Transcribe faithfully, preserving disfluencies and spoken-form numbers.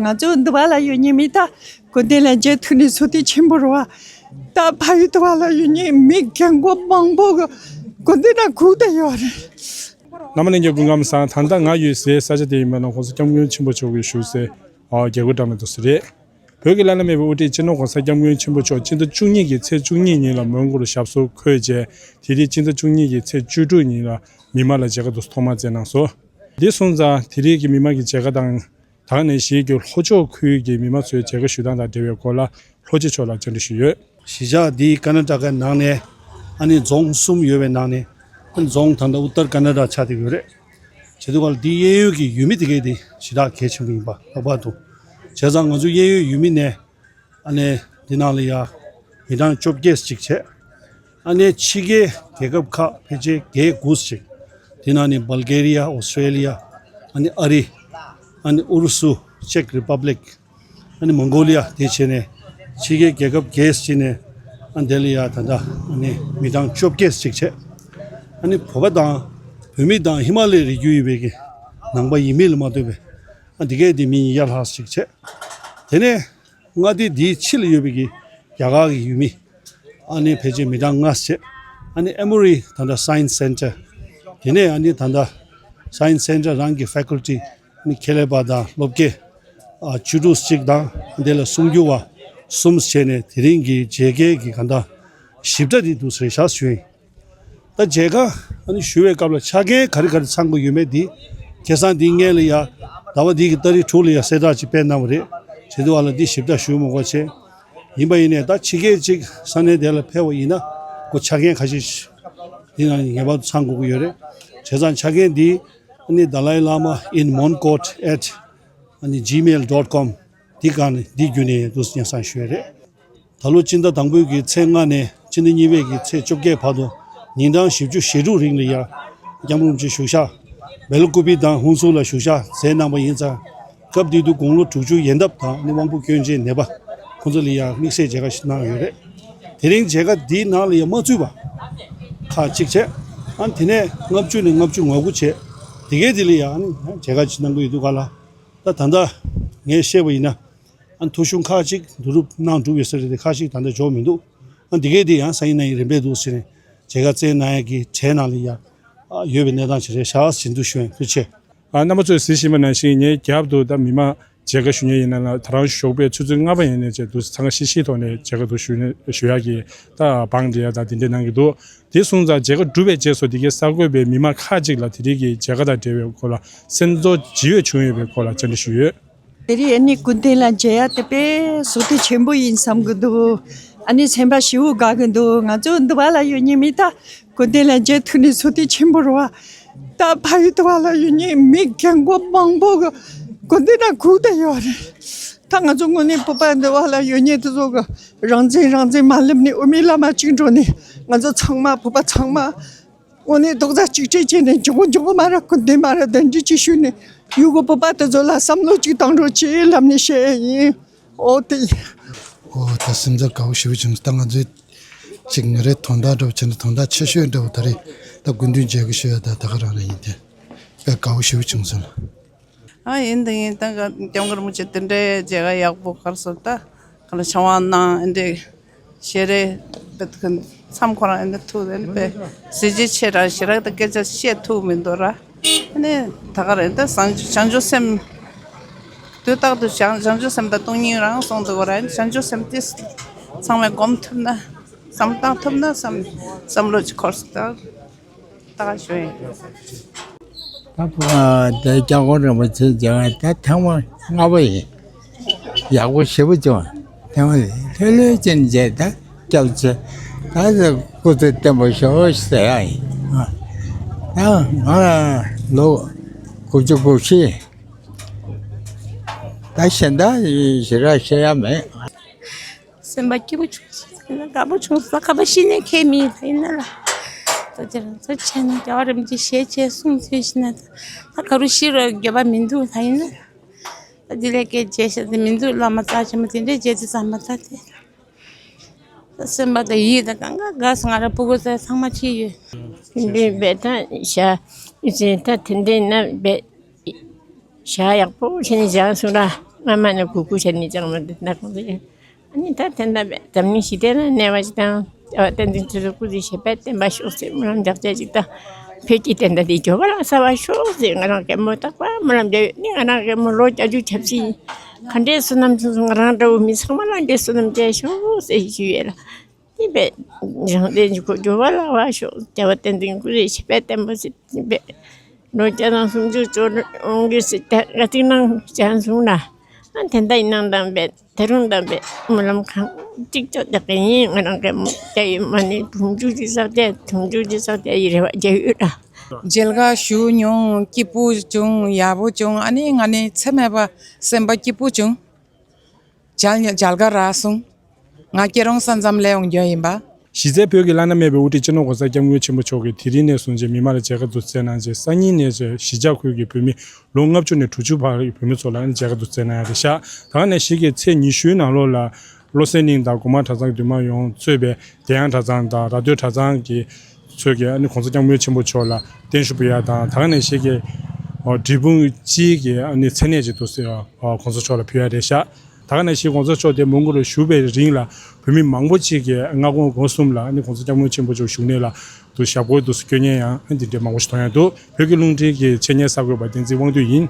ང་ཚོ་འདི་བ་ལ་ཡོད་མཁན་མི་ད་དགོན་སྡེ་ལ་མཇལ་ཐུབ་ནས་སུ་དེ་ཆེན་པོ་རེད་བ། ད་ཕ་ཡུལ་འདི་བ་ལ་ཡོད་མཁན་མི་རྒན་གོག་མང་པོ་གི་དགོན་སྡེ་ནང་སྒུག་བསྡད་ཡོད་རེད། རྣམ་པ་ལྷན་རྒྱས་སྐུ་ཁམས་བཟང་། ད་ལྟ་ང་ཡོད་སའི་ས་ཆ་དེ་ཡིན་པ་ན་༸གོང་ས་༸སྐྱབས་མགོན་ཆེན་པོ་མཆོག་གིས་བཞུགས་སའི་རྒྱལ་སྒོ་འགྲམ་ལ་འདུག་ས་རེད། བོད་ཀྱི་བླ་ན་མེད་པའི་དབུ་ཁྲིད་སྤྱི་ནོར་༸གོང་ས་༸སྐྱབས་མགོན་ཆེན་པོ་མཆོག་སྤྱི་ཟླ་བཅུ་གཉིས་ཀྱི་ཚེས་བཅུ་གཉིས་ཉིན་ལ་མོན་གྷོ་རུ་ཞབས་སོར་འཁོད་རྗེས། དེ་རིང་སྤྱི་ཟླ་བཅུ་གཉིས་ཀྱི་ཚེས་བཅུ་དྲུག་ཉིན་ལ་མི་མང་ལ་མཇལ་ཁ་དུ་ཐོག་མར་བསྩལ་གནང་སོང་། འདི་སོང་ཙང་དེ་རིང་གི་མི་མང་གི་མཇལ་ཁ་དང་། ད་ག་ནང་བཞིན་གྱི་ལྷོ་ཕྱོགས་ཁུལ་གྱི་མི་མང་ཚོའི་མཇལ་ཁ་ཞུ་སྟངས་དང་འབྲེལ་བའི་སྐོར་ལ་ལྷོ་རྗེ་མཆོག་ལ་བཅར་འདྲི་ཞུས་ཡོད། གཞིས་ཆགས་འདི་ཀར་ན་ཊ་ཀའི་ནང་ནས་ཨ་ནི་རྫོང་གསུམ་ཡོད་པའི་ནང་ནས་ཨ་ནི་རྫོང་ད་ལྟ་ཨུ་ཏར་ཀར་ན་ཊ་ཆགས་བསྡད་ཡོད་རེད། བྱས་དུས་ག་ལ་འདི་གཡས་གཡོན་གྱི་ཡུལ་མི་དེ་གས་དེ་ཞེ་དྲག་གལ་ཆེན་པོ་ཡིན་པ་ལྷག་པར་དུ། བྱས་ཙང་ང་ཚོ་གཡས་གཡོན་ཡུལ་མི་ནས་ཨ་ནི་འདི་ནང་ལ་ཡ་མི་གྲངས་བཅོ་བརྒྱད་ཅིག་བྱས། ཨ་ནི་ཕྱི་རྒྱལ་རྒྱལ་ཁབ་ཁག་ཕལ་ཆེར་བརྒྱད་དགུ་ཅིག་དེ་ནང་ནས་སྦལ་གེ་རི་ཡ། ཨོ་སི་ཀྲེ་ལི་ཡ། ཨ་ནི་ཨ་རི། ཨ་ནི་ཨུ་རུ་སུ། ཅེཀ་རི་པབ་ལིག་ཨ་ནི་མོང་གོ་ལི་ཡ། དེ་བྱས་ནས་ཕྱི་རྒྱལ་རྒྱལ་ཁབ་བརྒྱད་ཅིག་ནས་ཨ་ནི་དེ་ལ་ཡ་ད་ལྟ་ཨ་ནི་མི་གྲངས་བཅོ་བརྒྱད་ཅིག་བྱས། ཨ་ནི་བོད་པ་དང་བོད་མི་དང་ཧི་མ་ལའི་རི་རྒྱུད་ཡིན་པའི་གི་ནང་པ་ཡིན་མིན་ལ་མ་ལྟོས་པའི་ཨ་འདི་གས་དེ་མི་ཉིས་བརྒྱ་ལྷག་ཅིག་བྱས། དེ་ནས་མངའ་སྡེ་འདིའི་ཕྱི་ལ་ཡོད་པའི་གི་རྒྱ་གར་གྱི་ཡུལ་མི། ཨ་ནི་ཕལ་ཆེར་མི་གྲངས་ལྔ་བྱས། ཨ་ནི་ཨེ་མོ་རི་ད་ལྟ་སའེན་སི་སེན་ཊར། དེ་ནས་ཨ་ནི་ད་ལྟ་སའེན་སི་སེན་ཊར་རང་གི་ཕེ་ཀུལ་ཊི། ཨ་ནི་ཁེ་ལས་པ་དང་སློབ་དགེ། ཨ་བཅུ་དྲུག་ཅིག་དང་དེ་ལ་གསུང་སྒྱུར་བ་གསུམ་བྱས་ནས་དེ་རིང་གི་མཇལ་ཁའི་གི་ག་ད་ཞིབ་ཕྲ་དེ་འདུག་ཟེར་ཤག་ཞུ་ཡིན། ད་མཇལ་ཁ་ཨ་ནི་ཞུ་བའི་སྐབས་ལ་ཆ་རྐྱེན་ག་རེ་ག་རེ་ཚང་དགོས་ཡོད་མེད་འདི། ཁ་སང་འདི་སྔོན་ལ་ཡ་ཟླ་བ་འདི་གི་ཏ་རིག་དྲུག་ལ་ཡ་གསལ་བསྒྲགས་ཅིག་སྤེལ་གནང་བ་རེད། བྱས་དུས་བ་ལ་འདི་ཞིབ་ཕྲ་ཞུ་མི་དགོས་བྱས། ཡིན་པ་ཡིན་ནའི་ད་ཕྱི་རྒྱལ་ཅིག་ས་གནས་དེ་ལ་ཕེབས་པ་ཡིན་ན་ཁོ་ཆ་རྐྱེན་ཁ་ཤས་འདི་ནང་ངེས་པར་དུ་ཚང་དགོས་ཀྱི་ཡོད་རེད། བྱས་ཙང་ཆ་རྐྱེན་འདི་ཨ་ནི་Dalai Lama in Monkot at ཨ་ནི་gmail dot com འདི་སྒང་ནས་འདི་བརྒྱུད་ནས་འདུག་སྙན་སེང་ཞུ་ཡ་རེད། ད་ལོ་སྤྱི་ཟླ་དང་པོའི་གི་ཚེས་ལྔ་ནས་སྤྱི་ཟླ་གཉིས་པའི་གི་ཚེས་བཅོ་བརྒྱད་བར་དུ་ཉིན་གྲངས་བཞི་བཅུ་ཞེ་དྲུག་རིང་ལ་ཡ་སྐྱབས་མགོན་རིན་པོ་ཆེ་བཞུགས་ཤག་སྦེལ་ཀུ་པི་དང་ཧུན་སུར་ལ་བཞུགས་ཤག་མཛད་གནང་པ་ཡིན་ཙང་། སྐབས་དེ་དུས་དགུང་ལོ་དྲུག་ཅུ་ཡན་འདབ་དང་ནི་དབང་པོ་སྐྱོན་ཅན་ནད་པ་ཁོང་ཚོ་ལ་ཡ་དམིགས་བསལ་མཇལ་ཁ་ཞིག་གནང་ཡོད་རེད། དེ་རིང་མཇལ་ཁ་འདིའི་ནང་ལ་ཡ་མ་ཚུད་པ་ཁག་གཅིག་བྱས། ཨ་ནི་དེ་ནས་ལྔ་བཅུ་ནས་ལྔ་བཅུ་ང་དགུ་བྱས། དེ་གའི་དེ་ལ་ཡ་ཨ་ནི་མཇལ་ཁ་ཅིག་གནང་གི་ཡོད་འདུག་ག་ལ། ད་ད་ལྟ་ངས་བཤད་པ་ཡིན་ན། ཨ་ནི་ཐོ་གཞུང་ཁག་ཅིག་བསྡུ་རུབ་གནང་གྲུབ་ཡོད་ས་རེད་དེ་ཁག་ཅིག་ད་ལྟ་འབྱོར་མི་འདུག་ཨ་འདི་གས་དེ་ཡང་སང་ཉིན་གནངས་ཉིན་རིམ་པས་འདུག་ཟེར་ནས་མཇལ་ཁ་བསྩལ་གནང་ཡག་གི་གྲས་ནང་ལ་ཡ་ཨ་ཡོད་པའི་གནས་སྟངས་ཅིག་རེད་ཤག་ཟེར་འདུག་ཞུ་ཡིན། ཐུགས་རྗེ་ཆེ། ཨ་རྣམ་པ་ཚོས་གཟིགས་བཞིན་པ་ནང་བཞིན་ངའི་རྒྱབ་ཏུ་ད་མི་མང་མཇལ་ཁ་ཞུ་མཁན་ཡིན་ན་ལ་ད་རང་ཞོགས་པའི་ཆུ་ཚོད་ལྔ་པ་ཡན་ནས་བྱས་འདུག་ཚང་ཁ་ཤིག་ཤིག་ཐོག་ནས་མཇལ་ཁ་འདུག་ཞུ་ནས་ཞུ་ཡག་གི་ད་བང་སྒྲིག་ཡག་ད་དེ་འདྲས་གནང་གི་འདུག་དེ་སོང་ཙང་མཇལ་ཁ་གྲུབ་པའི་རྗེས་སུ་དེ་གའི་གསར་འགོད་པའི་མི་མང་ཁག་ཅིག་ལ་དེ་རིང་གི་མཇལ་ཁ་དང་འབྲེལ་བའི་སྐོར་ལ་སེམས་ཚོར་ཇི་ཡོད་བྱུང་ཡོད་པའི་སྐོར་ལ་བཅར་འདྲི་ཞུས་ཡོད། དེ་རིང་ཨ་ནི་དགོན་སྡེ་ལ་མཇལ་ཡ་དེ་དཔེ་བསོད་བདེ་ཆེན་པོ་ཡིན་བསམ་གི་འདུག་ཨ་ནི་སེམས་པ་ཞེ་པོ་དགའ་གི་འདུག་ང་ཚོ་འདི་བ་ལ་ཡོད་མཁན་མི་ད་དགོན་སྡེ་ལ་མཇལ་ཐུབ་ནས་བསོད་བདེ་ཆེན་པོ་རེད་བ། ད་ཕ་ཡུལ་འདི་བ་ལ་ཡོད་མཁན་མི་རྒན་གོག་མང་པོ་གི་དགོན་སྡེ་ནང་སྒུག་བསྡད་ཡོད་རེད། ད་ང་ཚོ་དངོས་གནས་བོད་པ་འདི་བ་ལ་ཡོད་མཁན་དེ་ཚོ་གི་རང་བཙན་རང་བཙན་མ་སླེབས་ནས་དབུ་མའི་བླ་མ་གཅིག་འགྲོ་ནས་ང་ཚོ་ཚང་མ་བོད་པ་ཚང་མ། དངོས་གནས་རྡོག་རྩ་གཅིག་སྒྲིལ་བྱས་ནས་མགྱོགས་པོ་མགྱོགས་པོ་མ་ར་སྐུ་མདུན་མ་ར་གདན་འདྲེན་ཅིག་ཞུས་ནས་ཡུལ་གྱི་བོད་པ་དེ་ཚོ་ལ་བསམ་བློ་གཅིག་བཏང་རོགས་གྱིས་ལབ་ནས་བཤད་ཡ་ཡིན། ཨོ་དེ་ཡིན། ཨོ་ད་སེམས་ཚོར་དགའ་བོ་ཞེ་པོ་བྱུང་། ད་ང་ཚོའི་གཅིག་ངེད་རའི་དོན་དག་འདྲ་བོ་བྱས་ན་དོན་དག་ཆེ་ཤོས་འདྲ་བོ་ད་རེད། ད་སྐུ་མདུན་མཇལ་གི་ཞུ་ཡ་ད་ད་ག་རང་རེད་ཡིན་ཏེ། དཔེ་དགའ་བོ་ཞེ་པོ་བྱུང་སོང་། ཨ་ཡིན་ད་ཡིན་ད་ག་སྐྱབས་མགོན་རིན་པོ་ཆེ་དེ་འདྲའི་མཇལ་ཁ་ཡག་པོ་གར་སོང་ད་ག་ལ་ཆང་བ་གནང་ཨེ་འདྲའི་ཞལ་རས་པད་ཁ་མཚམས་ཁོ་རང་ཨེ་འདྲ་ཐུག་ཨེ་འདྲ་པས་གཟི་བརྗིད་ཆེ་ར་ཞེ་དྲག་ད་སྐད་ཆ་བཤད་ཐུབ་མི་འདུག་ར། ཨ་ནི་ད་ག་རེ་ད་བྱང་བྱང་ཆུབ་སེམས་དུས་རྟག་ཏུ་བྱང་བྱང་ཆུབ་སེམས་དང་སྟོང་ཉིད་རང་གསུངས་འདུག་ར། བྱང་ཆུབ་སེམས་དེ་ཚང་མས་སྒོམ་ཐུབ་ན་བསམ་བློ་བཏང་ཐུབ་ན་བསམ་བསམ་བློ་ཅིག་འཁོར་སོང་ད། ད་ཞུ་ཡིན། ད་ཕུ་ཨ་དེ་སྐྱབས་མགོན་རིན་པོ་ཆེ་མཇལ་བ་ད་ཐེངས་མ་ལྔ་པ་ཡིན། ཡག་པོ་ཞེ་པོ་བྱུང་། ཐེངས་མ་ལྷོད་ལྷོད་ཅིག་མཇལ་ད་སྐྱབས་ཆེ། ད་སྐུ་ཚེ་བརྟན་པོ་ཤོག་ཟེར་ཡ་ཡིན། ད་ང་ལོ་དགུ་བཅུ་གོ་བཞི། ད་གཞན་དག་ཞེ་དྲག་བཤད་ཡ་མེད། སེམས་པ་སྐྱིད་པོ་བྱུང་སོང་། དགའ་པོ་བྱུང་སོང་། ཁ་པར་ཤི་ནས་ཁེལ་མི་ད་ཡིན་ན་ལ། ད་ཅི་རང་ཚོ་བྱས་ན་རྒྱལ་བ་རིན་པོ་ཆེ་ཞལ་ཕྱེ་གསུང་ཚུལ་ཤི་ན་ད་ག་རུ་ཤི་རུ་འགྱོད་པ་མི་འདུག་ད་ཡིན་ན་ད་འདི་ལས་སྐད་བརྗེད་ཤ་དེ་མི་འདུག་བླ་མ་རྩ་ཆེན་པོ་དེ་འདྲས་བརྗེད་དེ་ཙམ་མ་ད་དེ་ད་སེམས་པ་ད་ཡིད་ད་གང་ག་དགའ་སོང་། ང་ར་སྤུ་གུ་ཚོ་ཚང་མ་ཁྲིད་ཡོད། འདི་བས་ད་ཞག་ཡིན་ད་དེ་འདྲས་ན་བས་ཞག་ཡག་པོ་བྱས་ནས་བཞག་སོང་ར། སྔ་མ་ནས་གུས་བཀུར་བྱས་ནས་ཀྱང་མི་འདུག་ན་ཁོང་ཚོ་ཡང་། ཨ་ནི་ད་དེ་འདྲ་བས་འཛམ་གླིང་ཞི་བདེ་ལ་གནས་པ་ཞིག་དང་། བདེ་བ་བསྟན་འཛིན་ཆོས་གྲགས་སྐུ་ཚེ་ཞབས་པད་བརྟན་པ་ཤོག་ཟེར། སྨོན་ལམ་རྒྱག་བྱ་ཞིག་དང་། བོད་ཀྱི་བསྟན་དར་འདི་འབྱོར་པ་ལ་གསལ་བ་ཤོག་ཟེར། ང་རང་གད་མོ་ཏག་པ་སྨོན་ལམ་རྒྱག་ཡོད། ནི་ང་རང་གད་མོ་ལོ་བརྒྱད་ཅུ་གྱ་བཞི་ཡིན། ག་འདྲའི་བསོད་ནམས་ཆུང་སོང་། ང་རང་འདྲ་བོ་མི་ཚང་མ་ལ་འདྲའི་བསོད་ནམས་བསྐྱལ་ཤོག་ཟེར་ཞུས་ཡོད་ལ། ཡིན་པས། རང་བདེན་གྱི་གོ་འགྱུར་བ་ལ་བ་ཤོག་རྒྱལ་བ་བསྟན་འཛིན་སྐུ་ཚེ་ཞབས་པད་བརྟན་པོ་ཟེར། ཡིན་པས། ལོ་བརྒྱ་དང་སུམ་ཅུ་ཅོ་འོང་གི་ཟེར། ད་ག་ཚིག་ནང་བྱས་སོང་ན། ཨ་དེ་འདྲ་ཡིན་ནང་དང་པས། དེ་རུང་དང་པས་སྨོན་ལམ་གང་གཅིག་ཅོག་རྒྱག་གི་ཡིན། ང་རང་གི་མོ་རྒྱ་ཡིན་མ་ནི་དུང་ཕྱུར་གྱི་ས་རྒྱ་དུང་ཕྱུར་གྱི་ས་རྒྱ་ཡི་རེ་བ་རྒྱ་ཡོད་ལ། མཇལ་ཁ་ཞུ་མྱོང་། སྐྱིད་པོ་བྱུང་། ཡག་པོ་བྱུང་། ཨ་ནི་ང་ནི་ཚེ་མེད་པ་སེམས་པ་སྐྱིད་པོ་བྱུང་། མཇལ་མཇལ་ཁ་རག་སོང་། ང་སྐྱིད་རོང་ས་མཚམས་ལས་ཡོང་རྒྱུ་ཡིན་པ། གཞི་རྩའི་བོད་ཀྱི་བླ་ན་མེད་པའི་དབུ་ཁྲིད་སྤྱི་ནོར་༸གོང་ས་༸སྐྱབས་མགོན་ཆེན་པོ་མཆོག་གིས་དེ་རིང་ནས་བཟུང་བྱས་མི་མང་ལ་མཇལ་ཁ་དུ་བསྩལ་གནང་རྗེས། སང་ཉིན་ནས་བྱས་གཞིས་ཆགས་ཁུལ་གྱི་བོད་མི་ལོ་ལྔ་བཅུ་ནས་དྲུག་ཅུ་བར་གྱི་བོད་མི་ཚོ་ལ་མཇལ་ཁ་དུ་བསྩལ་གནང་ཡ་རེད་ཤག་ད་ག་ནང་བཞིན་གྱི་ཚེས་ཉི་ཤུའི་ནང་ལོགས་ལ་བློ་གསལ་གླིང་དང་སྒོ་མང་གྲྭ་ཚང་གི་འདུས་མང་ཡོངས་གཙོས་པའི་བདེ་དབྱངས་གྲྭ་ཚང་དང་ར་སྟོད་གྲྭ་ཚང་གི་ཚོས་ཀྱིས་ཨ་ནི་༸གོང་ས་༸སྐྱབས་མགོན་ཆེན་པོ་མཆོག་ལ་རྟེན་ཞུ་འབུལ་ཡ་དང་། ད་ག་ནང་བཞིན་གྱི་འབྲས་སྤུངས་སྤྱིའི་གི་ཨ་ནི་མཚན་གནས་ཅིག་ཏུ་༸གོང་ས་མཆོག་ལ་ཕུལ་ཡ་རེད་ཤག་ད་ག་ནང་བཞིན་༸གོང་ས་མཆོག་དེ་མོན་གྷོ་རུ་བཞུགས་པའི་རིང་ལ་བོད་མི་མང་པོ་ཅིག་གིས་སྔ་དགོང་དགོང་གསུམ་ལ་ཨ་ནི་༸གོང་ས་༸སྐྱབས་མགོན་ཆེན་པོ་མཆོག་བཞུགས་གནས་ལ་དུ་ཞབས་སྐོར་དུ་བསྐྱོད་མཁན་ཡང་ཨ་ནི་འདི་འདྲའི་མང་པོ་ཞིག་མཐོང་ཡ་འདུག་བོད་ཀྱི་རླུང་འཕྲིན་གྱི་ཆེད་གཉེར་གསར་འགོད་པ་བསྟན་འཛིན་དབང་འདུས་ཡིན།